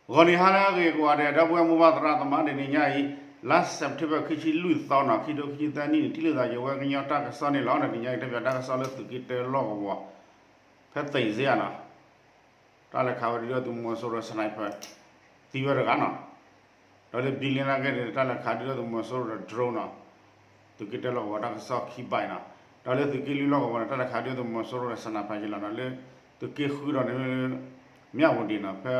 ဂီၤနံၤဟါလၢအဂ့ၤကိးဂၤဒဲး ဒီပုၢ်ဝဲၢ်မိၢ်ပၢ်သရၣ်သမါ တနံၤညါအံၤ လါစဲးပထ့ဘၢၣ် ခံဆံလွံၢ်သီနီၤ ခံထိခံဆံသၢနံၣ်န့ၣ် ထံၣ်လိာ်သးယဝဲကညီတၢ်ကစီၣ်န့ၣ်လီၤ. တနံၤညါအံၤ တဲပၠးတၢ်ကစီၣ်လၢသုးက့တၢလီၢ်ကဝီၤ ဖဲသ့ၣ်စ့ယၤနီၤ တၢ်လဲၤခးဝဲဒုၣ်ဒါသုးမီၤစိရိၤ sniper သံဝဲတဂၤနီၤ. ဒီးလၢဘံလ့နာ်က့န့ၣ် တၢ်လဲၤခးဒုၣ်ဒါသုးမီၤစိရိၤဒီး drone နီၤ သုးက့တၢလီၢ်ကဝီၤတၢ်ကစီၣ်ခံဘၣ်အံၤနီၤ. ဒီးလၢသုးက့လွံၢ်လီၢ်ကဝီၤန့ၣ် တၢ်လဲၤခးဒုၣ်ဒါသုးမီၤစိရိၤဒီး sniper က့လီၤနီၤ. လၢသုးက့ဃုဒီးန့ၣ် မၠၣ်ဝတံၤနီၤ ဖဲ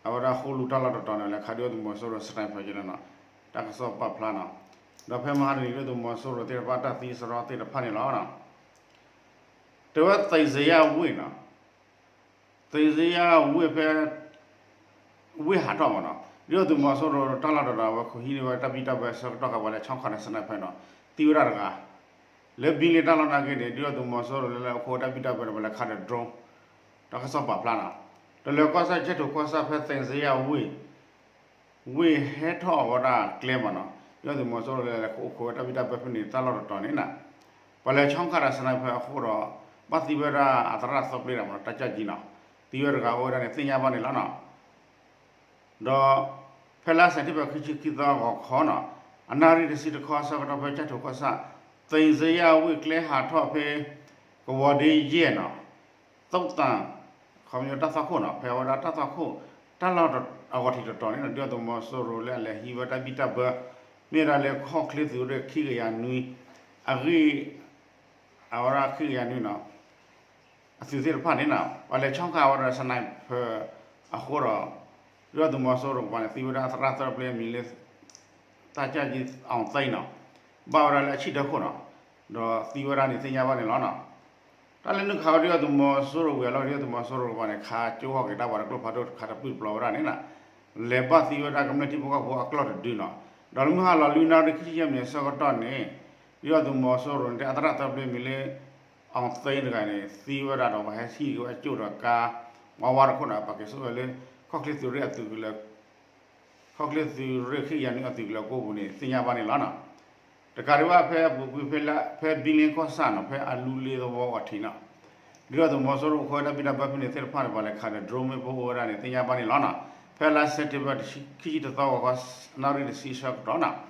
အဝဲဒၣ်ဃိၣ်လူၢ်တၢ်လီၢ်တတီၤန့ၣ် လဲၤခးဒုၣ်ဒါသုးမီၤစိရိၤ sniper က့လီၤနီၤ. တၢ်ကစီၣ်ပာ်ဖျါနီၤ. ဒီးဖဲမဟါတနံၤ ဒုၣ်ဒါသုးမီၤစိရိၤသ့ၣ်တဖၣ်တၢ်သံစရီသ့ၣ်တဖၣ်န့ၣ်လီၤ. တဲဝဲသ့ၣ်စ့ယၤဝ့ၢ်နီၤ သ့ၣ်စ့ယၤဝ့ၢ်ဖဲ ဝ့ၢ်ဟးထီၣ်မးနီၤ ဒုၣ်ဒါသုးမီၤစိရိၤတၢ်လီၢ်တတီၤ အဝဲခိၣ်ဟံးန့ၢ်ဝဲတၢ်ဘံၣ်တၢ်ဘၢအဆၢကတီၢ်ခါ ပှၤလဲၤဆီခးဒီး sniper နီၤ သံဝဲဒၣ်တဂၤ. လၢဘံလ့တၢ်လီၢ်နာ်က့န့ၣ် ဒုၣ်ဒါသုးမီၤစိရိၤလၢအခိးဝဲတၢ်ဘံၣ်တၢ်ဘၢဒီး ပှၤလဲၤခးဒီး drone တၢ်ကစီၣ်ပာ်ဖျါနီၤ. တလၢၤကီၢ်စဲၣ်ကၠဲၣ်ထိၣ်ကီၢ်ဆၣ်ဖဲသ့ၣ်စ့ယၤဝ့ၢ် ဝ့ၢ်ဟဲထီၣ်အဝဲဒၣ်ကျဲမးနီၤ ဒုၣ်ဒါသုးမီၤစိရိၤလၢအခိးဝဲတၢ်ဘံၣ်တၢ်ဘၢဖဲန့ၣ်တၢ်လီၢ်တတီၤန့ၣ်နီၤ ပှၤလဲၤဆီခးဒီး sniper အဃိဒီး ဘၣ်သံဝဲဒၣ်အသရၣ်သၢပျ့ဒီးမးနီၤ တၢ်ကၢ်ကံနီၤ သံဝဲတဂၤအိၣ်ဝဲဒၣ်န့ၣ် သ့ၣ်ညါဘၣ်န့ၣ်လီၤနီၤ. ဒီးဖဲလါစဲးပထ့ဘၢၣ် ခံဆံခံသီဂီၤခီနီၤ အနၣ်ရံၣ်တဆံတခီအဆၢကတီၢ် ဖဲကၠဲၣ်ထိၣ်ကီၢ်ဆၣ် သ့ၣ်စ့ယၤဝ့ၢ်ကျဲဟးထီၣ်ဖဲ ကဝီၤဒ့ယဲၢ်နီၤ သုးတၢ် ခီပညီတၢ်သွၣ်ခိၣ်နီၤ ဖဲအဝဲဒၣ်တၢ်သွၣ်ခိၣ် တၢ်လီၢ်အဂီၤထံးတတီၤန့ၣ်နီၤ ဒုၣ်ဒါသုးမီၤစိရိၤလၢအလဲၤဟံးဝဲတၢ်ဘံၣ်တၢ်ဘၢ မ့ၢ်ဝဲဒၣ်လၢခီၣ်ချ့သုးရ့ၣ်ခံကယၤနွံ အဂ့ၢ် အဝဲဒၣ်ခံကယၤနွံနီၤ အသုးသ့ၣ်တဖၣ်န့ၣ်နီၤ ပှၤလဲၤဆီခးဝဲဒီး sniper အဃိဒီး ဒုၣ်ဒါသုးမီၤစိရိၤကပၤန့ၣ် သံဝဲဒၣ်သရၣ်သၢပျ့အမံၤလၢ တၢ်ကၢ်ကံအီၣ်သ့နီၤ ဘၣ်ဝဲဒၣ်လၢအဆံၣ်တၢခိၣ်နီၤ ဒီးသံဝဲဒၣ်န့ၣ်သ့ၣ်ညါဘၣ်န့ၣ်လီၤနီၤ. တၢ်လဲၤနုာ်ခးဝဲဒုၣ်ဒါသုးမီၤစိရိၤဝံၤအလီၢ် ဒုၣ်ဒါသုးမီၤစိရိၤကပၤန့ၣ် ခးကၠိဟီၣ်က့ၤတၢ်ပှၤဒီးကျိဖးဒိၣ် ခးတပျုၢ်တပျီၤဝဲဒၣ်န့ၣ်နီၤ လဲၤဘၣ်သံဝဲဒၣ်ကမျၢၢ်ထံဖိကီၢ်ဖိအကျီၢ်တဒုနီၤ. ဒီးလၢမုၢ်ဟါလီၤလွံၢ်နၣ်ရံၣ်ခံဆံယဲၢ်မံးနံးအဆၢကတီၢ်န့ၣ် ဒုၣ်ဒါသုးမီၤစိရိၤန့ၣ် တဲအသရၣ်သၢပျ့အမံၤလၢ အီၣ်သ့တဂၤန့ၣ် သံဝဲဒၣ်ဒီးပှၤဟဲဟံးက့ၤဝဲအကၠိၣ်ဒီးကါ ဝါဝါတခိၣ်န့ၣ် ပာ်က့ၤဆိဝဲလၢ ခီၣ်ချ့သုးရ့ၣ်အသုးကလၢၤ ခီၣ်ချ့သုးရ့ၣ်ခံကယၤနွံအသုးကလၢၤကိးပူၤန့ၣ် သ့ၣ်ညါဘၣ်န့ၣ်လီၤနီၤ. တကးဒံးဘၣ်ဖဲအပူၤကွံာ်ဖဲလၢ ဖဲဘံလ့ကီၢ်ဆၣ်နီၤ ဖဲအလူလ့သဝီအဂီၤထံးနီၤ ဒုၣ်ဒါသုးမီၤစိရိၤအိၣ်ခိးဝဲတၢ်ဘံၣ်တၢ်ဘၢဖဲန့ၣ်သ့ၣ်တဖၣ်န့ၣ် ပှၤလဲၤခးဒီး drone မ့ၣ်ပိၢ်အိၣ်ဝဲဒၣ်န့ၣ် သ့ၣ်ညါဘၣ်န့ၣ်လီၤနီၤ. ဖဲလါစဲးပထ့ဘၢၣ် ခံဆံတသီဂီၤခီ နၣ်ရံၣ်တဆံအဆၢကတီၢ်နီၤ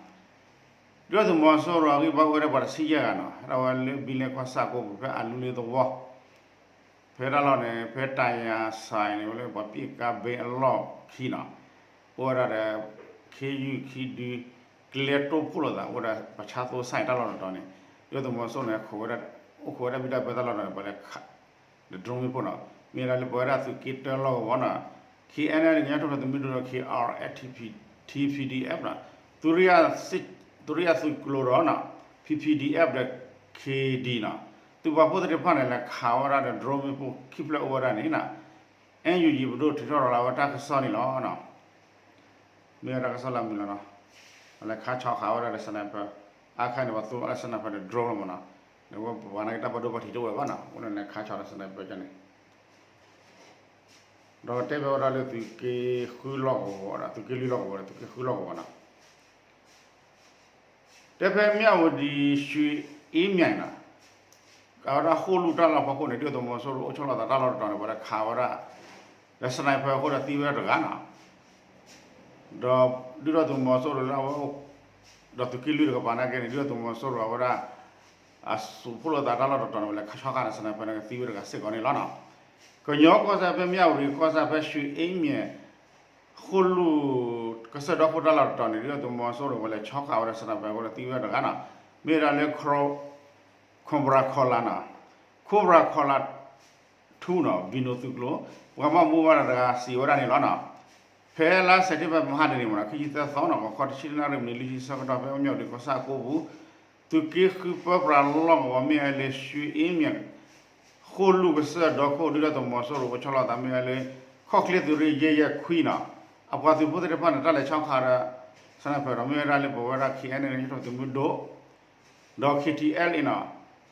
ဒုၣ်ဒါသုးမီၤစိရိၤအဂံၢ်ဘါအိၣ်ဝဲဒၣ်ပှၤတဆံယဲၢ်ဂၤနီၤ ဟဲထီၣ်ဝဲလၢဘံလ့ကီၢ်ဆၣ်ကိးပူၤ ဖဲအလူလ့သဝီ ဖဲတၢ်လီၢ်န့ၣ် ဖဲတၢ်ယၤစၢ်န့ၣ် ဝဲလၢပှၤပံးကါဘ့အလီၢ်ခံနီၤ အိၣ်ဝဲဒၣ်ဒီး ခ့ယုၢ်ခံဒု ကျဲတိၢ်ဖှိၣ်လိာ်သး အိၣ်ဝဲဒၣ်ပှၤဆါသိစဲတၢ်လီၢ်တတီၤန့ၣ် ဒုၣ်ဒါသုးမီၤစိရိၤန့ၣ် ခိးဝဲဒၣ် အိၣ်ခိးဝဲဒၣ်ဘံၣ်တၢ်ဘၢတၢ်လီၢ်တတီၤန့ၣ် ပှၤလဲၤခး ဒီး drone မ့ၣ်ပိၢ်နီၤ မ့ၢ်ဝဲဒၣ်လၢပဝဲဒၣ်သုးက့တၢလီၢ်ကဝီၤနီၤ ခ့အဲၣ်အဲၣ် ကညီထူၣ်ဖျဲးသုးမုၢ်ဒိၣ်ဒီး ခ့အၣ်အၣ် ထံၣ်ပံၣ် ထံၣ်ပံၣ်ဒီး အဲၣ်ပနီၤ သုးရ့ၣ်အသုးကျိၤဒီးနီၤ ပံၣ်ပံၣ်ဒီး အဲၣ်ပဒီး ခ့ဒံနီၤ သုးပာ်ဖှိၣ်သ့ၣ်တဖၣ်န့ၣ် လဲၤခးဝဲဒၣ်ဒီး drone မ့ၣ်ပိၢ်ခံဖျၢၣ်အိၣ်ဝဲဒၣ်န့ၣ်နီၤ အဲၣ်ယူၣ်ယံၤ ပဒိၣ်ထုးထီၣ်ရၤလီၤဝဲတၢ်ကစီၣ်န့ၣ်လီၤနီၤ မ့ၢ်ဝဲတၢ်ကစီၣ်လၢအမုာ်လီၤနီၤ လဲၤခးဆီၣ်ဃာ်ဝဲဒၣ်ဒီး sniper အါခါန့ၣ် ပှၤသူအီၤလၢ sniper ဒီး drone လီၤမးနီၤ ဒီးပှၤနာ်က့တၢ်ဘၣ်ဒိဘၣ်ထံးတအိၣ်ဝဲဘၣ်နီၤ အဃိန့ၣ်လဲၤခးဆီၣ်ဒီး sniper ကန့ၣ် ဒီးတဲဘၣ်ဝဲဒၣ်လၢသုးက့ဃုလီၢ်ကဝီၤဒီး သုးက့လွံၢ်လီၢ်ကဝီၤဒီး သုးက့ဃုလီၢ်ကဝီၤနီၤ တဲဖဲမၠၣ်ဝတံၤ ရွှေအင်းမြင့်နီၤ အဝဲဒၣ်ဃိၣ်လူၢ်တၢ်လီၢ်ဖီခိၣ်န့ၣ် ဒုၣ်ဒါသုးမီၤစိရိၤအိၣ်ဆီလီၤသးတၢ်လီၢ်တတီၤန့ၣ် ပှၤလဲၤခးဝဲဒၣ် ဒီး sniper အဃိဒီးသံဝဲဒၣ်တဂၤနီၤ ဒီးဒုၣ်ဒါသုးမီၤစိရိၤလၢအဝဲ ဒီးသုးက့လွံၢ်တကပၤနာ်က့န့ၣ် ဒုၣ်ဒါသုးမီၤစိရိၤအဝဲဒၣ် အသူၣ်ဖှိၣ်လိာ်သးတၢ်လီၢ်တတီၤန့ၣ် ပှၤလဲၤခးဆီခးဒီး sniper န့ၣ် သံဝဲတဂၤစ့ၢ်ကီးန့ၣ်လီၤနီၤ ကညီကီၢ်စဲၣ်ဖဲမၠၣ်ဝတံၤကီၢ်စဲၣ်ဖဲ ရွှေအင်းမြင့် ဃိၣ်လူၢ်ကစၢၢ်ဒီခိၣ်တၢ်လီၢ်တတီၤန့ၣ် ဒုၣ်ဒါသုးမီၤစိရိၤဝဲလဲၤဆီခးဝဲဒီး sniper အဃိဒီးသံဝဲတဂၤနီၤ မ့ၢ်ဝဲဒၣ်လၢ Cobra Collar နီၤ Cobra Collar two နီၤ ဘံၣ်နိၣ်သုးကျိၤ ပှၤဘၣ်မူဘၣ်ဒါတဂၤစံးဝဲဒၣ်န့ၣ်လီၤနီၤ ဖဲလါစဲးပထ့ဘၢၣ်မဟါတနံၤမးနီၤ ခံဆံသၢသီနီၤ ဂီၤခီတဆံတနၣ်ရံၣ်မံးနံးလွံၢ်ဆံဆၢကတီၢ် ဖဲမၠၣ်ဝတံၤကီၢ်ဆၣ်ကိးပူၤ သုးက့ဃုပၢပြးလီၢ်ကဝီၤမ့ၢ်ဝဲလၢ ရွှေအင်းမြင့် ဃိၣ်လူၢ်ကစၢၢ်ဒီခိၣ် ဒုၣ်ဒါသုးမီၤစိရိၤအိၣ်ဆီလီၤသးမ့ၢ်ဝဲလၢ ခီၣ်ချ့သုးရ့ၣ်ယဲၢ်ယဲၢ်ခွံနီၤ အပှၤသုးဖိသ့ၣ်တဖၣ်န့ၣ် တၢ်လဲၤဆီခးဒီး sniper ဒီးမ့ၢ်ဝဲဒၣ်လၢပဝဲဒၣ် ခ့အဲၣ်အဲၣ် ကညီထူၣ်ဖျဲးသုးမုၢ်ဒိၣ် ဒီး ခ့ထံအဲၣ်အ့ၣ်နီၤ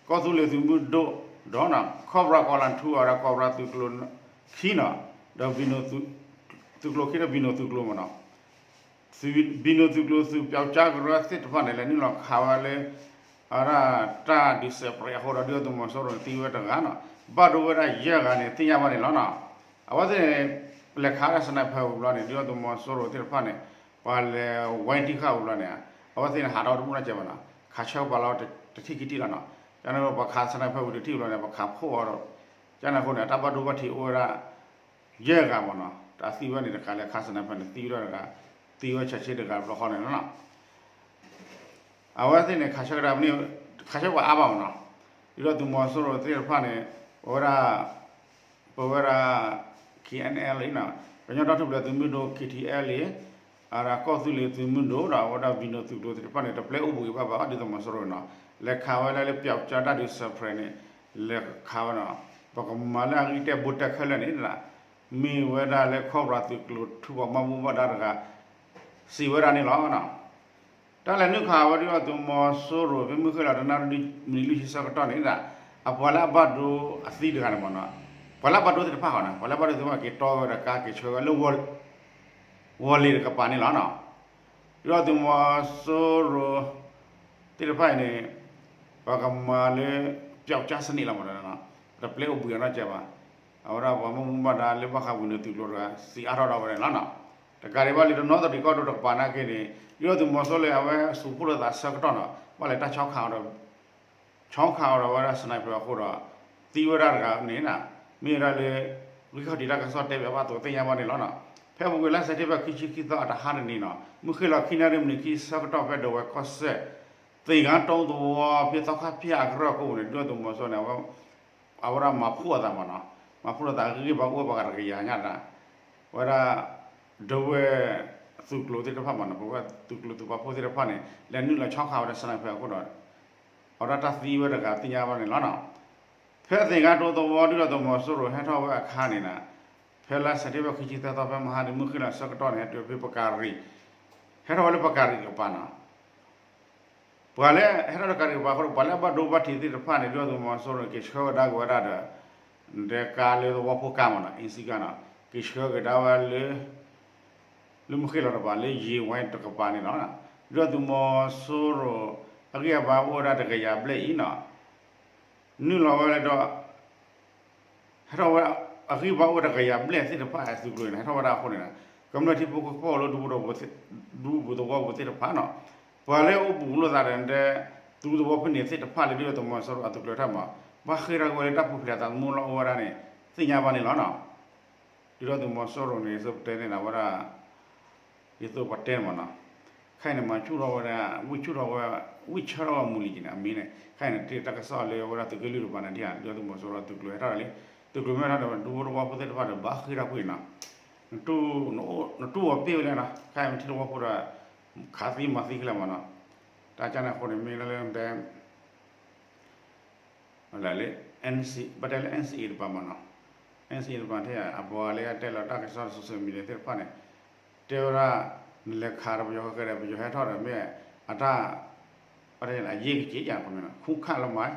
ကီၢ်သူလ့ၤသုးမုၢ်ဒိၣ်ဒီးနီၤ Cobra Collar two အဝဲဒၣ် Cobra သုးကျိၤခံနီၤ ဒီး သုးကျိၤခံဒီးဘံၣ်နိၣ်သုးကျိၤမးနီၤ ဘံၣ်နိၣ်သုးကျိၤသုးပျီကါကရၢသ့ၣ်တဖၣ်န့ၣ် လဲၤနုာ်လီၤခးဝဲလၢ အဝဲဒၣ်တၢ်ဒုးစဲးပြဲးအဃိဒီး ဒုၣ်ဒါသုးမီၤစိရိၤန့ၣ် သံဝဲတဂၤနီၤ ဘၣ်ဒိဝဲဒၣ်ယဲၢ်ဂၤန့ၣ် သ့ၣ်ညါဘၣ်န့ၣ်လီၤနီၤ အဝဲသ့ၣ်န့ၣ် လဲၤခးဝဲဒၣ် sniper ဝံၤဘျီန့ၣ် ဒုၣ်ဒါသုးမီၤစိရိၤသ့ၣ်တဖၣ်န့ၣ် ပှၤလဲၤဝဲထံဃာ်ဝံၤဘျီန့ၣ် အဝဲသ့ၣ်န့ၣ်ဟးထီၣ်တဘူၣ်နီတစဲးဘၣ်နီၤ, ခးဆၢကပၤလီၤတထံၣ်ခံထံၣ်လီၤနီၤ, ကန့ၣ်ပှၤခး sniper ဝံၤတထံၣ်ဘျီန့ၣ် ပှၤခးဖှိၣ်အီၤဒီး ကန့ၣ်အဃိန့ၣ် အတၢ်ဘၣ်ဒိဘၣ်ထံးအိၣ်ဝဲဒၣ် ယဲၢ်ဂၤမ့ၢ်နီၤ, တၢ်သံဝဲန့ၣ်တဂၤ လဲၤခး sniper န့ၣ် သံဝဲဒၣ်တဂၤ, သံဝဲဆဲးဆ့တဂၤတဘျီဃီန့ၣ်လီၤနီၤ. အဝဲသ့ၣ်န့ၣ် ခးဆၢကဒါမ့ၢ် ခးဆၢပှၤအါဘၣ်မ့ၢ်နီၤ, ဒုၣ်ဒါသုးမီၤစိရိၤသ့ၣ်တဖၣ်န့ၣ် ပဝဲဒၣ် ပဝဲဒၣ် KNLA နီၤ, ကညီဒီကထူၣ်ဖျဲးသုးမုၢ်ဒိၣ် KTLA အကီၢ်သူလ့ၤသုးမုၢ်ဒိၣ်ဒီး အဝဲဒၣ် ပယီၤသုးကျိၤသ့ၣ်တဖၣ်န့ၣ် တပျဲအိၣ်ဘှံးဘၣ်ဘၣ် ဒုၣ်ဒါသုးမီၤစိရိၤနီၤ, လဲၤခးဝဲလၢ ပျောက်ကျား တၢ်ဒုး စဲးဖရဲးန့ၣ် လဲၤခးဝဲနီၤ, ပကမၤလၢအဂ့ၤကတၢၢ်ဘူးကတၢၢ်ခဲလၢာ်န့ၣ် မ့ၢ်ဝဲဒၣ်လၢ Cobra သုးကျိၤထူးပှၤဘၣ်မူဘၣ်ဒါတဂၤ စံးဝဲဒၣ်န့ၣ်လီၤ. တၢ်လဲၤနုာ်ခးဝဲဒုၣ်ဒါသုးမီၤစိရိၤ ဖဲမုၢ်ဃ့ၢ်လီၤတနၣ်ရံၣ် မံးနံးလွံၢ်ဆံဆၢကတီၢ်န့ၣ်ဒီး အပှၤလၢအဘၣ်ဒိအသံတဂၤန့ၣ်မ့ၢ်နီၤ, ပှၤလၢအဘၣ်ဒိသ့ၣ်တဖၣ်ဃီနီၤ, ပှၤလၢအဘၣ်ဒိသ့ၣ်တဖၣ် က့ၤတီဝဲဒီးကါ က့ၤဆှၢဝဲလၢ ဝီၤလ့ၤတကပၤန့ၣ်လီၤနီၤ. ဒုၣ်ဒါသုးမီၤစိရိၤသ့ၣ်တဖၣ်အံၤန့ၣ် ပှၤကမၤလၢ ပျောက်ကျား စနစ်လီၤမ့ၢ်နီၤ, တပျဲအိၣ်ဘှံးအီၤနီတစဲးဘၣ်. အဝဲဒၣ်ပှၤဘၣ်မူဘၣ်ဒါလၢဘၣ်ဃးဝဲန့ၣ်သုးကျိၤတဂၤ စံးအါထီၣ်ဒီးဝဲန့ၣ်လီၤနီၤ. တကးဒံးဘၣ်လံ တနီသရံၣ်ကီၢ်ဒိၣ်တကပၤနာ်က့န့ၣ် ဒုၣ်ဒါသုးမီၤစိရိၤလၢအဝဲစူးဖှိၣ်လိာ်သးဆၢကတီၢ်နီၤ ဘၣ်လဲၤတၢ်ဆီခးအီၤဒီး ဆီခးအီၤဒီးဝဲဒၣ် sniper အဃိဒီး သံဝဲဒၢတဂၤန့ၣ် မ့ၢ်ဝဲဒၣ်လၢ ဂံၢ်ခီၣ်ထံးတၢ်ကစီၣ်တဲဘၣ်အသိးသ့ၣ်ညါဘၣ်န့ၣ်လီၤနီၤ. ဖဲပူၤကွံာ်လါစဲးပထ့ဘၢၣ် ခံဆံခံသီအတဟါတနံၤနီၤ မုၢ်ဃ့ၢ်လီၤခံနၣ်ရံၣ် မံးနံးခံဆၢကတီၢ် ဖဲဒဝဲၢ်ကီၢ်စဲၣ် သ့ၣ်ခါတိသဝီ ဖဲသီခါဖၠၣ်အကရၢၢ်ခိၣ်န့ၣ် ဒုၣ်ဒါသုးမီၤစိရိၤန့ၣ် အဝဲဒၣ်မၤဖှိၣ်အသးမ့ၢ်နီၤ, မၤဖှိၣ်လိာ်သး ဂံၢ်ဘါအိၣ်ဝဲပှၤတကယၤညါတၢ် ဝဲဒၣ် ဒဝဲၢ်သုးကျိၤသ့ၣ်တဖၣ်မ့ၢ်နီၤ, ပဝဲသုးကျိၤသုးပာ်ဖှိၣ်သ့ၣ်တဖၣ်န့ၣ် လဲၤနုာ်လီၤဆီခးဝဲဒၣ် sniper အဃိဒီး အဝဲဒၣ်တၢ်သံဝဲတဂၤသ့ၣ်ညါဘၣ်န့ၣ်လီၤနီၤ. ဖဲသ့ၣ်ခါတိသဝီ ဒုၣ်ဒါသုးမီၤစိရိၤဟဲထီၣ်ဝဲအခါန့ၣ်နီၤ ဖဲလါစဲးပထ့ဘၢၣ် ခံဆံသၢသီ ဖဲမဟါန့ၣ် မုၢ်ဃ့ၢ်လီၤဆၢကတီၢ်န့ၣ် ဟဲတုၤဖဲပကၤရံၣ် ဟဲထီၣ်ဝဲလၢပကၤရံၣ်တကပၤနီၤ ပှၤလၢဟဲထီၣ်လၢကၤရံၣ်တကပၤအဃိဒီး ပှၤလၢအဘၣ်ဒိဘၣ်ထံးသ့ၣ်တဖၣ်န့ၣ် ဒုၣ်ဒါသုးမီၤစိရိၤ က့ၤဆှၢကဒါက့ၤဝဲဒၣ်ဒီး ဒီးကါလၢသဝီဖိကါမ့ၢ်နီၤ အ့စံကါနီၤ က့ၤဆှၢကဒါဝဲလၢ လၢမုၢ်ဃ့ၢ်လီၤတကပၤ လၢယံၤဝဲတကပၤန့ၣ်လီၤ. ဒုၣ်ဒါသုးမီၤစိရိၤ အဂံၢ်အဘါအိၣ်ဝဲဒၣ်တကယၤဘျဲၣ်အံၤနီၤ နုာ်လီၤဝဲလၢဒီး ဟဲထီၣ်ဝဲ အဂံၢ်ဘါအိၣ်ဝဲတကယၤဘျဲၣ်သ့ၣ်တဖၣ်အသုးကျိၤန့ၣ် ဟဲထီၣ်ဝဲဒၣ်အဃိန့ၣ် ကမျၢၢ်ထံဖိကီၢ်ဖိလၢ ဒူသဝီပူၤသ့ၣ်တဖၣ်နီၤ ပှၤလၢအိၣ်ဘူးလိာ်သးဒီး ဒူသဝီဖဲန့ၣ်သ့ၣ်တဖၣ်လၢဒုၣ်ဒါသုးမီၤစိရိၤအသုးကျိၤတၢ်မၤ ဘၣ်ဃ့ၢ်ထီၣ်က့ၤဝဲလၢတၢ်ပူၤဖျဲးအသးသမူလီၤအိၣ်ဝဲဒၣ်န့ၣ် သ့ၣ်ညါဘၣ်န့ၣ်လီၤနီၤ. ဒုၣ်ဒါသုးမီၤစိရိၤန့ၣ် ယသိးပတဲန့ၣ်ဝဲဒၣ် ယသိးပတဲန့ၣ်မ့ၢ်နီၤ ခဲအံၤန့ၣ် မၤဆူၣ်ထီၣ်ဝဲဒၣ် ဝံၢ်ဆူၣ်ထီၣ်ဝဲ ဝံၢ်ဆၢထီၣ်ဝဲမူလံက့ၤန့ၣ် အမ့ၢ်န့ၣ် ခဲအံၤန့ၣ် တၢ်ကစီၣ်လၢဝဲဒၣ်သုးက့လွံၢ်တကပၤန့ၣ် ဒ်ဒုၣ်ဒါသုးမီၤစိရိၤအသုးကျိၤဟဲထီၣ်ဒီးလံ သုးကျိၤမ့ၢ်ဟဲထီၣ်ဒီး ဒူဖိသဝီဖိသ့ၣ်တဖၣ်ဒီး ဘၣ်ဃ့ၢ်ထီၣ်ကွံာ်နီၤ နတူၢ်အီၤပ့ၢ်ဝဲလဲၣ်နီၤ ခဲအံၤမ့ၢ်ထံၣ်သဝီဖိဒီး ခးသံမၤသံခဲလၢာ်မ့ၢ်နီၤ တၢ်ကန့ၣ်အဃိန့ၣ် မ့ၢ်လၢလၢတဲ လၢ ဘၣ်တဲလၢ NCA တကပၤမ့ၢ်နီၤ NCA တကပၤထဲ အပှၤလၢအတဲလီၤတၢ်ကစီၣ် social media သ့ၣ်တဖၣ်န့ၣ် တဲဝဲဒၣ် နလဲၤခးဒီးပယီၤဃဲဒီး ပယီၤဟဲထီၣ်ဒီးမ့ၢ် အတၢ် ဘၣ်တဲလၢအယ့ၢ်ကက့ၤယၤ ခီမ့ၢ်နီၤ ခူၣ်ခၣ်လၢမၤ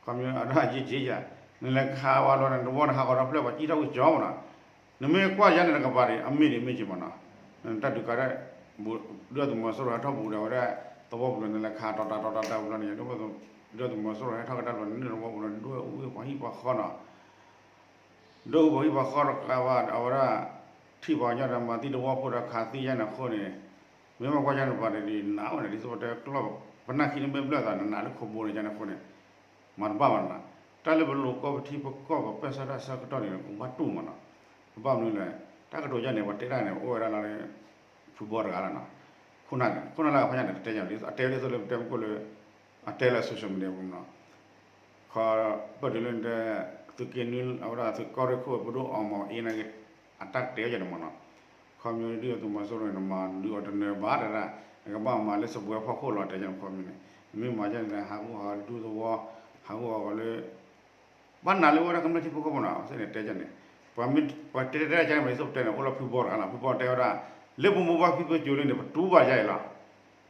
ခီမ့ၢ်အတၢ်ယ့ၢ်ကက့ၤယၤ နလဲၤခးဝဲလီၤန့ၣ် နဝီနဟးဂီၤဒီးဖျၢၣ်ပှၤကံၣ်ထီၣ်ဝံၣ်ကၠီမ့ၢ်နီၤ နမ့ၢ်ကွၢ်ယါန့ၣ်တကပၤဒီး အမ့ၢ်ဒ်မ့ၢ်က့ၤမ့ၢ်နီၤ တၢ်ဒုးကါဒီး ဒုၣ်ဒါသုးမီၤစိရိၤဟဲထီၣ်ဘူးဒီးဝဲဒၣ် သဝီပူၤလၢနလဲၤခးတီၤတၢ်တီၤတၢ်တၢ်ပူၤလီၤန့ၣ် ဒုၣ်ဒါသုးမီၤစိရိၤဟဲထီၣ်ကဒါလီၤန့ၣ် နသဝီပူၤလီၤန့ၣ် ဒွဲၣ်အူပှၤဟံၣ်ပှၤဃီနီၤ ဒွဲၣ်အူပှၤဟံၣ်ပှၤဃီတကးဘၣ် အဝဲဒၣ် ထံၣ်ပှၤကညီဒီးမၤသံသဝီဖိဒီးခးသံယါန့ၣ်အဃိန့ၣ် မ့ၢ်မ့ၢ်ကွၢ်ယါန့ၣ်ပှၤတဒုးနးဝဲန့ၣ် ဒ်သိးပတဲကျီၢ် ပနၢ်ခံန့ၣ်မ့ၢ်ဘျၢၣ်သးနနးလၢခိၣ်ဘိန့ၣ်ယါန့ၣ်အဃိန့ၣ် မၤတဘၣ်ဘၣ်နၤ တၢ်လၢပလိၤကီၢ်ပထံပကီၢ်ပပဲၢ်ဆၢတၢ်ဆၢကတီၢ်န့ၣ် ကဘၣ်တူၢ်မ့ၢ်နီၤ ဘၣ်မနုၤလဲၣ် တၢ်ကတိၤယါန့ၣ် ပှၤတဲတၢ်န့ၣ် အိၣ်ဝဲဒၣ်လၢ ဖုဘီတဂၤလီၤနီၤ ခိၣ်နၢ်န့ၣ် ခိၣ်နၢ်လၢအဖီညါန့ၣ် တတဲယါ အတဲဒ်သိးလၢပတဲမုၢ်ခိၣ်လၢ အတဲလၢ social media ပူၤမ့ၢ်နီၤ ခီ ပၢၢ်တုၤလၢနတဲ သုးက့နွံ အဝဲဒၣ်သုးကီၢ်ရ့ၣ်ခိၣ် ပဒိၣ်အီမီၤအ့နာ်က့ အတၢ်ကတဲယါန့ၣ်မ့ၢ်နီၤ ခီမ့ၢ်ဒ်သိးသုးမီၤစိရိၤန့ၣ် နမၤဒုးအီၤတနၢၤဘၣ်တဒၣ် နကဘၣ်မၤလၢစပွဲဖီခိၣ်လီၤတဲယါန့ၣ်ခီမ့ၢ်န့ၣ် နမ့ၢ်မၤယါန့ၣ် ဟးဂူာ်ဟးဂီၤဒူသဝီ ဟးဂူာ်ဟးဂီၤလၢ ဘၣ်နၤလၢဝဲဒၣ်ကမျၢၢ်ထံဖိကီၢ်ဖိနီၤ စ့ၢ်န့ၣ်တဲယါန့ၣ် ပှၤမ့ၢ် ပှၤတဲတဲယါန့ၣ် မ့ၢ်စ့ၢ်ပတဲန့ၣ် အိၣ်လီၤဖုဘီတဂၤလီၤ ဖုဘီတဲဝဲဒၣ် လၢပမိၢ်ပၢ်ဖံဖုကၠိလံန့ၣ် ပတူၢ်ဘၣ်ယါအံၤလီၤ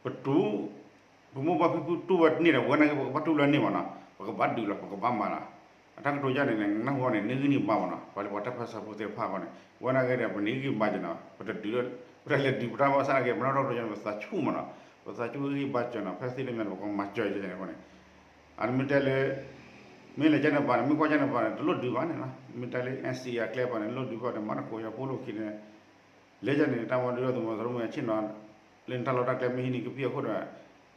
ပတူၢ် ပမိၢ်ပၢ်ဖံဖုတူၢ်ဝဲန့ၣ်ဒီး ဝဲနာ်က့ ပကဘၣ်တူၢ်လၢန့ၣ်မ့ၢ်နီၤ ပကဘၣ်ဒုးလီၤ ပကဘၣ်မၤလီၤ အတၢ်ကတိၤယါန့ၣ် နၢ်ဟူန့ၣ် နဂံၢ်နဘါမ့ၢ်နီၤ ပှၤလၢပှၤတၢ်ပၢဆှၢဖိသ့ၣ်တဖၣ်အဂီၢ်န့ၣ် ဝဲနာ်က့ဒီး ပန့ၢ်ဂံၢ်ဘါက့ၤနီၤ ပတဒုး ပတလဲၤဒုးပတၢ်ဘၣ်ဆၣ်နာ်က့ ပနီၣ်ထီၣ်ကတိၤယါန့ၣ် ပသးဆူၣ်မ့ၢ်နီၤ ပသးဆူၣ်ဂံၢ်ဘါက့ၤနီၤ ဖဲသ့ၣ်လၢညါန့ၣ် ပကမၤစၢၤယါန့ၣ်အဃိန့ၣ် အမ့ၢ်တဲလၢ မ့ၢ်လဲၤကန့ၣ်ပၤန့ၣ် မ့ၢ်ကွၢ်ကန့ၣ်ပၤန့ၣ် တလိၣ်ဒုးဘၣ်န့ၣ်လီၤ. မ့ၢ်တဲလၢ NCA အကျဲပၤန့ၣ် လိၣ်ဒုးဘၣ်န့ၣ် မၤတကိးယၤဖိလိၣ်ခံန့ၣ် လဲၤကန့ၣ် တၢ်မၤဒုးဒီးသုးမီၤစိရိၤမ့ၢ်ဆ့ၣ်နီၤ လၢနတၢ်လီၢ်တၢ်ကျဲမ့ၢ်ဟံးန့ၢ်ကဖံးအခိၣ်ဒီး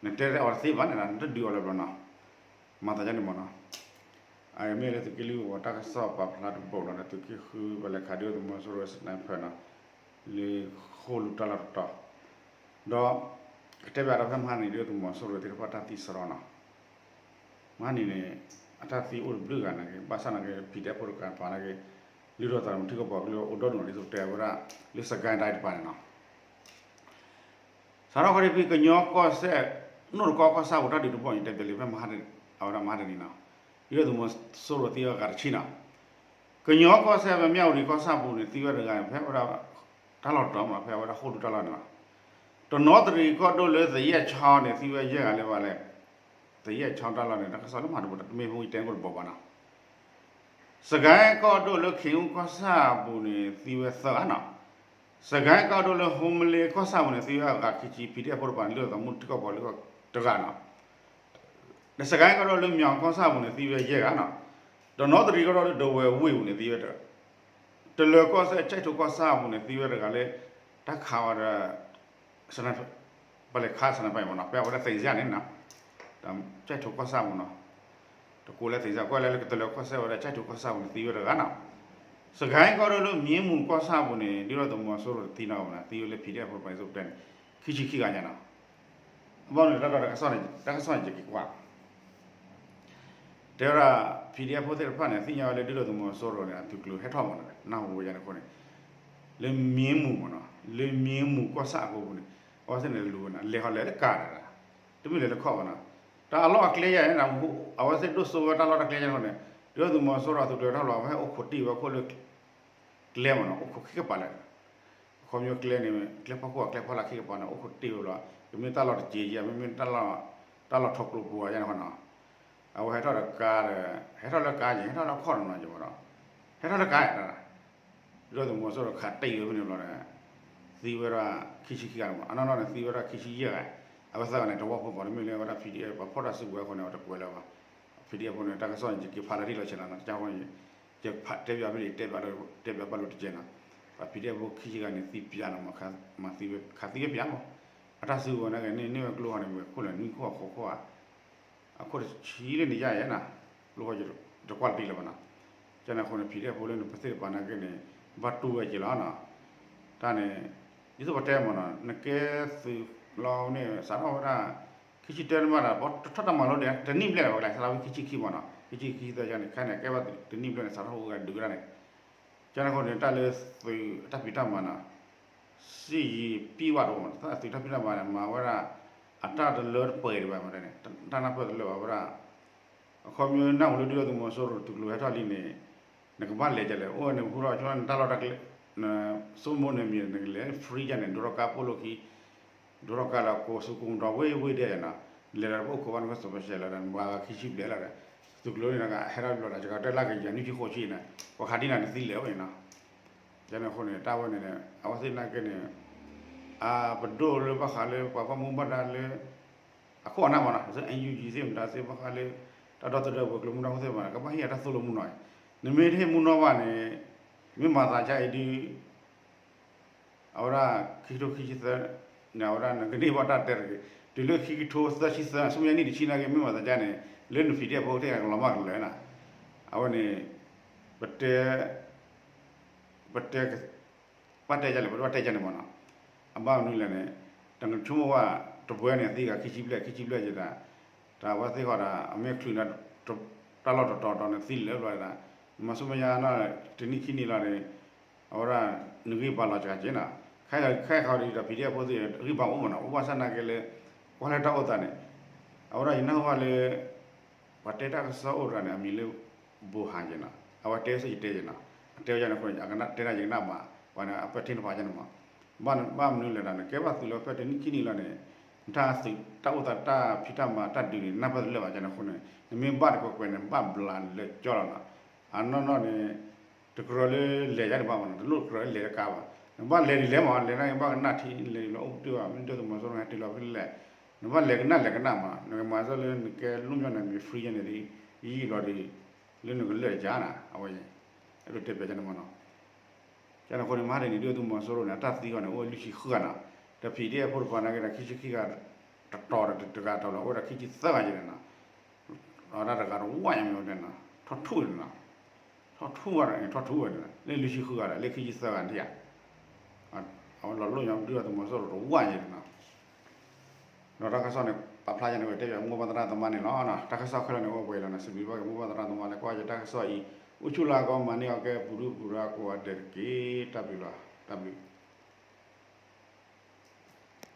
နတဲအီၤတသ့ဘၣ်န့ၣ်လီၤ နတဒုးအီၤလၢၤဘၣ်နီၤ. မၤသးဒ်န့ၣ်မ့ၢ်နီၤ. အမ့ၢ်လၢသုးက့လွံၢ်ကဝီၤတၢ်ကစီၣ်ပာ်ဖျါတဘိလီၤဒီး သုးက့ဃုပလဲၤခးဒုးသုးမီၤစိရိၤ sniper နီၤ လၢဃိၣ်လူၤတၢ်လီၢ်တတီၤ ဒီး ကတဲဘၣ်ဒီးဖဲမဟါန့ၣ် ဒုးသုးမီၤစိရိၤသ့ၣ်တဖၣ်တၢ်သံစရီနီၤ. မဟါန့ၣ်န့ၣ် အတၢ်သံအိၣ်တဘျုးဂၤနာ်က့ ဘၣ်ဆၣ်နာ်က့ PDF ဖိတကးပၤနာ်က့ လုၢ်ထီၣ်သးမုာ်ထံကီၢ်ပှၤကလုာ်အိၣ်ဒီဒူၣ်နီၤ ဒ်သိးပတဲဝဲဒၣ် လၢစကဲတၢ်တပၤန့ၣ်နီၤ. စးထီၣ်ခီဒ်ဖဲ ကညီကီၢ်စဲၣ် နိၣ်တကီကီၢ်ဆၣ်ပူၤတၢ်ဒုးတဘီၣ်န့ၣ် တဲပျဲလံဖဲမဟါ အဝဲဒၣ်မဟါတနံၤနီၤ ဒုးသုးမီၤစိရိၤသံဝဲဂၤတဆံနီၤ. ကညီကီၢ်စဲၣ်ဖဲမၠၣ်ဝတံၤကီၢ်ဆၣ်ပူၤန့ၣ် သံဝဲတဂၤန့ၣ် ဖဲဝဲဒၣ် တၢ်လီၢ်တတီၤမး ဖဲဝဲဒၣ်ဃိၣ်ဒူတၢ်လီၢ်န့ၣ်လီၤ. တနီသရံၣ်ကီၢ်ဒိၣ်လၢသယဲၢ်ချီန့ၣ် သံဝဲယဲၢ်ဂၤလၢဘၣ်လဲၣ်. သယဲၢ်ချီတၢ်လီၢ်န့ၣ် တၢ်ကစီၣ်လၢမၤတဘိ တမ့ၢ်ဖိတဲကီၢ်တဘီဘၣ်နီၤ. စကဲကီၢ်ဒိၣ်လၢခ့ၣ်အူကီၢ်ဆၣ်ပူၤန့ၣ် သံဝဲသၢဂၤနီၤ. စကဲကီၢ်ဒိၣ်လၢ ဟိမလ့ကီၢ်ဆၣ်ပူၤန့ၣ် သံဝဲအဂၤခံဆံ PDF ဖိတပၤန့ၣ် လုၢ်ထီၣ်သးမုာ်ထံကီၢ်ပှၤကလုာ်တဂၤနီၤ. ဒီးစကဲကီၢ်ဒိၣ်လၢ မၠီကီၢ်ဆၣ်ပူၤန့ၣ် သံဝဲယဲၢ်ဂၤနီၤ. ဒီးနီသရံၣ်ကီၢ်ဒိၣ်လၢ ဒဝဲဝ့ၢ်ပူၤန့ၣ် သံဝဲတဂၤ တလၢၤကီၢ်စဲၣ် ကၠဲၣ်ထိကီၢ်ဆၣ်ပူၤန့ၣ် သံဝဲတဂၤလၢ တၢ်ခးဝဲဒီး ပလဲၤခး sniper မ့ၢ်နီၤ ဖဲအဝဲဒၣ်သ့ၣ်စၢ်န့ၣ်နီၤ. ကၠဲၣ်ထိကီၢ်ဆၣ်ပူၤနီၤ တကိးလၢသ့ၣ်စၢ် ကွၢ်လၢလၢကတလၢၤကီၢ်စဲၣ်ဝဲဒၣ် ကၠဲၣ်ထိကီၢ်ဆၣ်ပူၤန့ၣ် သံဝဲတဂၤနီၤ. စကဲကီၢ်ဒိၣ်လၢ မ့ၢ်မူၤကီၢ်ဆၣ်ပူၤန့ၣ် ဒုးဒီးသုးမီၤစိရိၤတသံနီၤဘၣ်နီၤ သံဝဲလၢ PDF ဖိတပၤန့ၣ် သုးပတဲန့ၣ် ခံဆံခံဂၤညါနီၤ. အဘၣ်မနုၤလဲၣ် တၢ်ကစီၣ်န့ၣ် တၢ်ကစီၣ်န့ၣ် ယက့ၤကွၢ် တဲဝဲဒၣ် PDF ဖိသ့ၣ်တဖၣ်န့ၣ် သ့ၣ်ညါဝဲလၢဒုးဒီးသုးမီၤစိရိၤန့ၣ် အသုးကျိၤဟဲထီၣ်မးနီၤ နၢ်ဟူဝဲယါန့ၣ်အဃိန့ၣ် လၢမ့ၢ်မူၤမ့ၢ်နီၤ လၢမ့ၢ်မူၤကီၢ်ဆၣ်အဃိပူၤန့ၣ် အဝဲသ့ၣ်န့ၣ်လူၤဝဲနီၤ လဲၤဟီလဲၤလၢကါဒီး တမ့ၢ်လဲၤလၢခီၣ်ဘၣ်နီၤ. တၢ်အလီၢ်အကျဲယါန့ၣ် အဝဲသ့ၣ်ဒိၣ်စိဝဲတၢ်လီၢ်တၢ်ကျဲယါန့ၣ်အဃိန့ၣ် ဒုးဒီးသုးမီၤစိရိၤအသုးကျိၤဟဲထီၣ်လီၤ အဝဲဟဲအိၣ်ခိးတ့ၢ်ဝဲခိၣ်လၢ ကျဲမ့ၢ်နီၤ အိၣ်ခိးခံကပၤလၢ အခီပညီကျဲန့ၣ် ကျဲဖီခိၣ်အကျဲဖီလာ်ခံကပၤန့ၣ် အိၣ်ခိးတ့ၢ်ဝဲလီၤ ကမ့ၢ်တၢ်လီၢ်တက့ၤယါ မ့မ့ၢ် တၢ်လီၢ်ထီၣ်ကျိပူၤယါန့ၣ်ဃီနီၤ. အဝဲဟဲထီၣ်ဒီးကါဒီး ဟဲထီၣ်လၢကါယဲ ဟဲထီၣ်လၢခီၣ်နီၤ ယမ့ၢ်ဒီး ဟဲထီၣ်လၢကါယဲ ဒုးဒီးသုးမီၤစိရိၤခးတ့ၢ်ဝဲဖဲန့ၣ်ဘျီဒီး သံဝဲဒၣ်ခံဆံခံဂၤန့ၣ်မ့ၢ် အနီၢ်နီၢ်န့ၣ် သံဝဲဒၣ်ခံဆံယဲၢ်ဂၤ အဝဲသၢဂၤန့ၣ် တဝီဖိပှၤတမ့ၢ်လၢဝဲဒၣ် PDF ပှၤဖီၣ်တၢ်စုကဝဲၤအဃိန့ၣ် အဝဲတကွဲးလၢၤဘၣ် PDF ဖိန့ၣ် တၢ်ကစီၣ်န့ၣ် ယက့ၤဖးလၢထံၣ်လီၤဆဲးလီၤနီၤ တၢ်ဃိန့ၣ် ယတဲဘၣ်ဖဲန့ၣ် တဲဘၣ်ဘၣ်လိာ်တကဲနီၤ ပှၤ PDF ဖိခံဆံဂၤန့ၣ် သံပျးနီၤ မ့ၢ်ခးသံဝဲပျးမ့ၢ် အတၢ်စုကဝဲၤနာ်က့န့ၣ် န့ၢ်ဝဲကျိဃီန့ၣ် မ့ၢ်ခိၣ်လၢနွံခိၣ်အဃိခိၣ်ဧါ အခိၣ်တဆံလၢန့ၣ်ယါယဲနီၤ ကျိဃီတကွၢ်တလံလၢၤဘၣ်နီၤ ကန့ၣ်အဃိန့ၣ် PDF ဖိလၢနပသ့ၣ်တပၤနာ်က့န့ၣ် ဘၣ်တူၢ်ဝဲက့ၤလီၤနီၤ တၢ်န့ၣ် ဒ်သိးပတဲမ့ၢ်နီၤ နကဲသုးလီၤန့ၣ် စးထီၣ်ဝဲဒၣ် ခံဆံတၢတဘၣ်ဒီး ပတထီၣ်တၢ်မၤလိဒ် တနံၣ်ဘျဲၣ်လီၤ ပကလဲၤစးထီၣ်ဝဲခံဆံခံမ့ၢ်နီၤ ခံဆံခံသၢယါန့ၣ် ခဲန့ၣ် ကဲဘၣ်တနံၣ်ဘျဲၣ်န့ၣ် စးထီၣ်ဟူးဂဲၤဒုးကဒါန့ၣ် ကန့ၣ်အဃိန့ၣ် တၢ်လၢသုးတၢ်ဖံးတၢ်မၤနီၤ စံယံၤပံဝဲတအိၣ်မ့ၢ်နီၤ တၢ်သုးတၢ်ဖံးတၢ်မၤန့ၣ် မၤဝဲဒၣ် အတၢ်တလၢတပှဲၤဒံးဘၣ်မ့ၢ်န့ၣ် တၢ်နၢ်ပၢၢ်တလၢာ်ဘၣ်ဝဲဒၣ် အခီပညီနၢ်ဟူလၢဒုးဒီးသုးမီၤစိရိၤသုးကျိၤဟဲထီၣ်လံန့ၣ် နကဘၣ်လဲၤဒ်လဲၣ် အိၣ်ဝဲန့ၣ် ဟူထီၣ်ကၠိန့ၣ် တၢ်လီၢ်တၢ်ကျဲ နဆိကမိၣ်န့ၣ်မ့ၢ် နကလဲၤ free ယါန့ၣ် ဒိထီၣ်ကါပိၢ်လိာ်ခံ ဒိထီၣ်ကါလၢကိးဆူကိးမုၢ်ဒီဝ့ၢ်ဝ့ၢ်ဒဲးနီၤ လဲၤလီၤတဘၣ်အိၣ်ခိးဘၣ်နကစီၣ်ပရှဲလီၤဒီး နဘၣ်ဂၤခံဆံဘျဲၣ်လီၤဒီး သုးကျိၤန့ၣ် ဟဲထီၣ်ဘျီဒီး ယကတဲလၢကယၤနွံဆံဃိးဆံန့ၣ် ပှၤခးဒ်နၤနသံလဲၣ်ဝဲန့ၣ်နီၤ ကန့ၣ်အဃိန့ၣ် တၢ်ဝဲန့ၣ် အဝဲသ့ၣ်နာ်က့န့ၣ် အပဒိၣ်လၢဘၣ်ဃးလၢပှၤဘၣ်မူဘၣ်ဒါလၢ အခိၣ်အနၢ်မ့ၢ်နီၤ NUG သ့ၣ်မတၤသ့ၣ်ဘၣ်ဃးလၢ တၢ်ဒီသဒၢပှၤကျိၤမုၢ်နီၢ်ဖိသ့ၣ်မ့ၢ်နီၤ ကဘၣ်ဟ့ၣ်အတၢ်သိၣ်လိမုၢ်နီၢ်အံၤ နမ့ၢ်တဟ့ၣ်မုၢ်နီၢ်ဘၣ်န့ၣ် မ့ၢ်မၤသးဒ်အံၤဒုး အဝဲဒၣ် ခံကထိခံဆံသၢန့ၣ် အဝဲဒၣ်နကန့ၢ်ဘၣ်တၢ်တဲတဂ့ၤ တုၤလၢခံကထိသၢဆံသၢ ဆူမဲာ်ညါနံၣ်တဆံနာ်က့ မ့ၢ်မၤသးဒ်န့ၣ် လၢန PDF ဖိသ့ၣ်ကလီၤမၢ်ကလၢာ်နီၤ အဝဲန့ၣ် ပတဲ ပတဲ ဘၣ်တဲဒ်လဲၣ် ပတဘၣ်တဲဒ်န့ၣ်မ့ၢ်နီၤ အဘၣ်မနုၤလဲၣ်န့ၣ် တနဆိကမိၣ်ဘၣ် တပှဲၤန့ၣ် သံဂၤခံဆံဘျဲၣ် ခံဆံဘျဲၣ်ယဲဒၣ် တၢ်ဝဲသ့ၣ်ဃီဒီး အမ့ၢ်ချုးန့ၣ် တၢ်လီၢ်တတီၤတီၤန့ၣ် သံလၢဘျီဒၣ် နမၤဆူမဲာ်ညါနီၤ တနံၣ်ခံနံၣ်လီၤန့ၣ် အဝဲဒၣ် နဂံၢ်ဘါလီၤစှၤက့ၤနီၤ ခဲအံၤခဲအံၤဃီဒီး PDF ဖိသ့ၣ် ဂံၢ်ဘါအိၣ်မ့ၢ်နီၤ အိၣ်ဘၣ်ဆၣ်နာ်က့လၢ ကွၢ်လၢတၢ်အိၣ်သးန့ၣ် အဝဲဒၣ်ယနၢ်ဟူဘၣ်လၢ ပှၤတဲတၢ်ကစီၣ်အိၣ်တဂၤန့ၣ် အမံၤလၢ ဘိဟါက့ၤနီၤ အဝဲတဲဝဲစ့ၢ်ကီးတဲက့ၤနီၤ အတဲဝဲဒၣ်န့ၣ်အဃိန့ၣ် အကနၣ်တဲဒၣ်ယကနၣ်ဘၣ် ပှၤန့ၣ် အပဲာ်ထံနီၤဖးဒ်န့ၣ်မး ဘၣ်ဘၣ်မနုၤလဲၣ်ဒီး နကဲဘၣ်သုးလၢဖဲတနံၣ်ခံနံၣ်လီၤန့ၣ် နတၢ်သုးတၢ်အိၣ်သးတၢ်ဖံးတၢ်မၤတၢ်ဒုးန့ၣ် နၢ်ပၢၢ်တလၢာ်ဘၣ်ကန့ၣ်အဃိန့ၣ် နမ့ၢ်ဘၣ်တကွဲးကွဲးန့ၣ် ဘၣ်ဘျးလၢာ်ကၠီလီၤနီၤ အနီၢ်နီၢ်န့ၣ် တကြၢးလၢလဲၤယါတဘၣ်မးနီၤ တလိၣ်ကြၢးလၢလဲၤတကါဘၣ် နဘၣ်လဲၤဒ်လဲၣ်မး လဲၤနာ်က့ဘၣ်ကနၣ်ထံ လဲၤလီၤအိၣ်ပတုာ်ဘၣ် မ့ၢ်ဒၢသုးမီၤစိရိၤဟဲတုၤလီၤဖဲလဲၣ် နဘၣ်လဲၤကနၣ်လဲၤကနၣ်မး နကမၤစၢၤလၢနကဲလူၢ်မျီၢ်န့ၣ် မ့ၢ် free ယဲန့ၣ်ဒီး ယံာ်လီၤဒီး လၢနကလဲၤတကးနၤ အဝဲ အဲၣ်ဒိးတဲပျးကန့ၣ်မနီၤ. ကန့ၣ်အဃိန့ၣ် မဟါတနံၤ ဒုၣ်ဒါသုးမီၤစိရိၤန့ၣ် အတၢ်သံအီၤန့ၣ် အိၣ်ဝဲလွံၢ်ဆံဃုဂၤနီၤ. ဒီး ဖံးဒ့ၣ် အဖိတဖၣ်န့ၣ်က့ဒီး ခံဆံခံဂၤ တတီၤဒီးတဂၤတီၤလီၤ အိၣ်ဝဲဒၣ်ခံဆံသၢဂၤယဲၢ်န့ၣ်နီၤ. ဒီးတၢ်တဂၤတဝၢ်ညါမ့ၢ်ဝဲဒၣ်နီၤ ထီၣ်ထူၣ်န့ၣ်နီၤ. ထီၣ်ထူၣ်ဝဲဒၣ် ထီၣ်ထူၣ်ဝဲန့ၣ် လၢလွံၢ်ဆံဃုဂၤဒီး လၢခံဆံသၢဂၤန့ၣ်ဧါ. အဝဲလီၤလိၣ်ညါဒုၣ်ဒါသုးမီၤစိရိၤတဝၢ်ညါန့ၣ်နီၤ. ဒီးတၢ်ကစီၣ်န့ၣ် ပာ်ဖျါယဲန့ၣ် ဝဲတဲဘၣ်မိၢ်ပၢ်သရၣ်သမါန့ၣ်လီၤ. တၢ်ကစီၣ်ခဲလၢာ်န့ၣ် အိၣ်ပှဲၤလီၤန့ၣ် စံးဘျုးဘၣ်က့ၤမိၢ်ပၢ်သရၣ်သမါလၢကွၢ်ယတၢ်ကစီၣ်အံၤ အိၣ်ဆူၣ်လၢအဂီၢ် မၤန့ၢ်အီၤကဲပူၤဒုၣ်ပူၤဒါကိးဂၤဒဲးတက့ၢ်. တၢ်ဘျုးလီၤ တၢ်ဘျုး